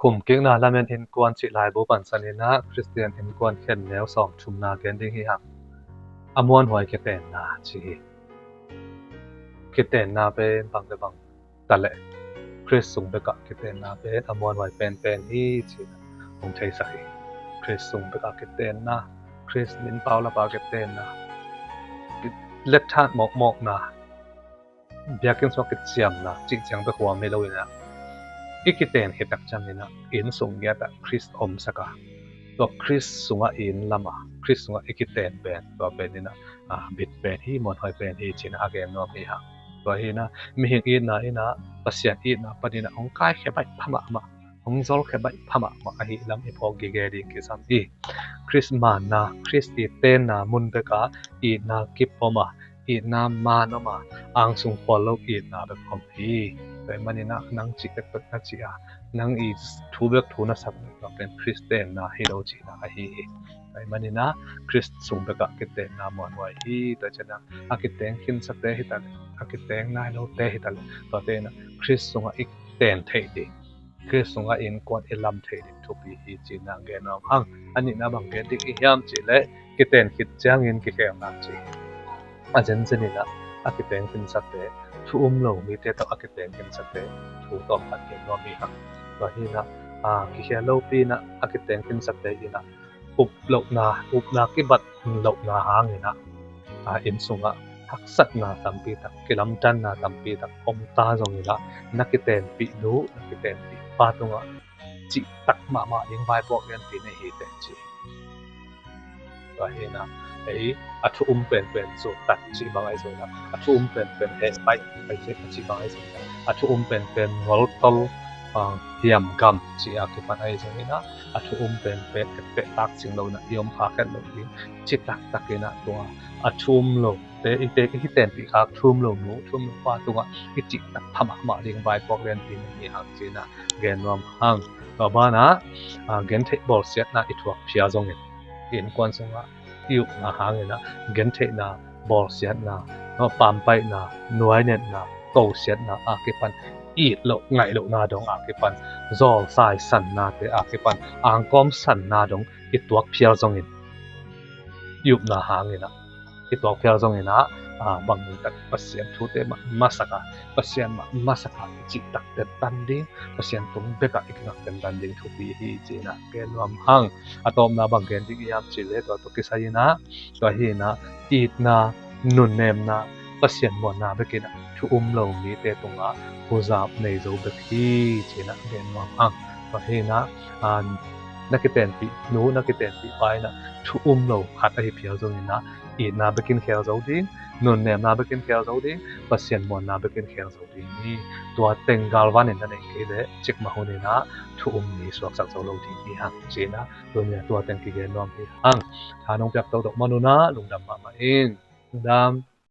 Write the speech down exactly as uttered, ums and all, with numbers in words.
Khumkikna Lamen Innkuan cih laibu pansanin ah Khristian innkuan khen neu sawmthumna gen ding hi hang. A muanhuai kitenna ci hi. Kitenna pen bang le bang ta leh Khrist sung bekah kitenna pen a muanhuai penpen hi ci-in hong theisak hi. Khrist sung bekah kitenna, Khrist min paulap a kitenna, ki-, letthat mawkmawkna, biakinn sungah kiciamna cih ciang bek huam hi loin ah, i kiten khit tak ciangin ah inn sung ngiat ah Khrist omsak a, tua Khrist sungah i inn lam a, Khrist sungah i kiten pen, tua pen in ah, a, bit pen hi, muanhuai pen hi ci-in ah a gen nuam hi hang. Tua hi-in ah mihing itna in ah Pasian itna panin ah hong kaikhia baih pha mahmah, hong zolkhia baih pha mahmah ahih lam i phawk gige ding kisam hi. Khrist manna, Khrist i tenna mun bekah itna kip om a, itna man om a, angsung khual lo itna bek om hi. Tua ahih manin ah nang cih bek bek na ci a, nang i thu bek thu na sak bek bek pen Khrist tenna hi lo cihna ahi hi. Tua ahih manin ah Khrist sung bekah kitenna muanhuai hi. Tua ciangin ah a kiteng khinsate hi ta leh, a kiteng nai lote hi ta leh, tuate in ah Khrist sungah i ten theih ding, Khrist sungah innkuan i lam theih ding thupi hi ci-in ah gen nuam hang. A nihna bang gen ding i hiam cih leh kiten khit ciangin kikhelna ci hi. A zenzen in ah a kiteng khinsate, thu um lo mite tawh a kiteng khinsate thu tawm khat gen nuam hi hang. Tua hi-in ah, a, kikhel lopi in ah a kiteng khinsate in ah up lohna, upna kibat lohna hangin ah, a, inn sungah haksatna tampi tak, kilamdanna tampi tak om ta zongin ah, na kitenpih nu, na kitenpih pa tungah cihtak mahmah ding vaipuak lianpi na hi teh ci hi. Tua hi-in ah, ei, a thu um penpen zuttat cih bang ahi zongin ah, a thu um penpen heh baih, ahi zongin ah, a thu um penpen ngoltol, a, hiamgam cih a kipan ahi zongin ah, a thu um penpen etteh tak cing lo in ah i om kha khet lo ding, ci taktak in ah tua a thu um lo te, i te, i kitenpih khak thu um lo nu, thu um lo pa tungah i cihtak pha mahmah ding vaipuak lianpi na hi hang ci-in ah gen nuam hang. Tua banah, a, gentheih bawlsiatna i thuak phial zongin, innkuan sungah i upna hangin ah gentheihna, bawlsiatna, no, pampaihna, nuainetna, kosiatna a kipan, it loh ngaih lohna dong a kipan, zawlsai sannate a kipan, angkawm sanna dong i tuak phial zongin, i upna hangin ah i tuak phial zongin ah, a, bangtak Pasian thute mah masak a, Pasian mah masak a i cihtak tentan ding, Pasian tung bekah i kingak tentan ding thupi hi ci-in ah gen nuam hang. A tawpna bang gen ding i hiam cih leh tua tawh kisai-in ah, tua hi-in ah itna, nunnemna, Pasian muanna bekin ah thu um lo mite tungah huzap nei zo bek hi ci-in ah gen nuam hang. Tua hi-in ah, a, na kitenpih nu, na kitenpih pa in ah thu um lo khat ahi phial zongin ah itna bekin khel zo ding, nunnemna bekin khel zo ding, Pasian muanna bekin khel zo ding hi. Tua teng galvan in na neih kei leh cikmah hunin ah thu um mi suaksak zo lo ding hi hang ci-in ah tuni-a tua teng kigen nuam hi hang. Tha nong piak tawh dok man un ah lungdam mahmah ing. Lungdam.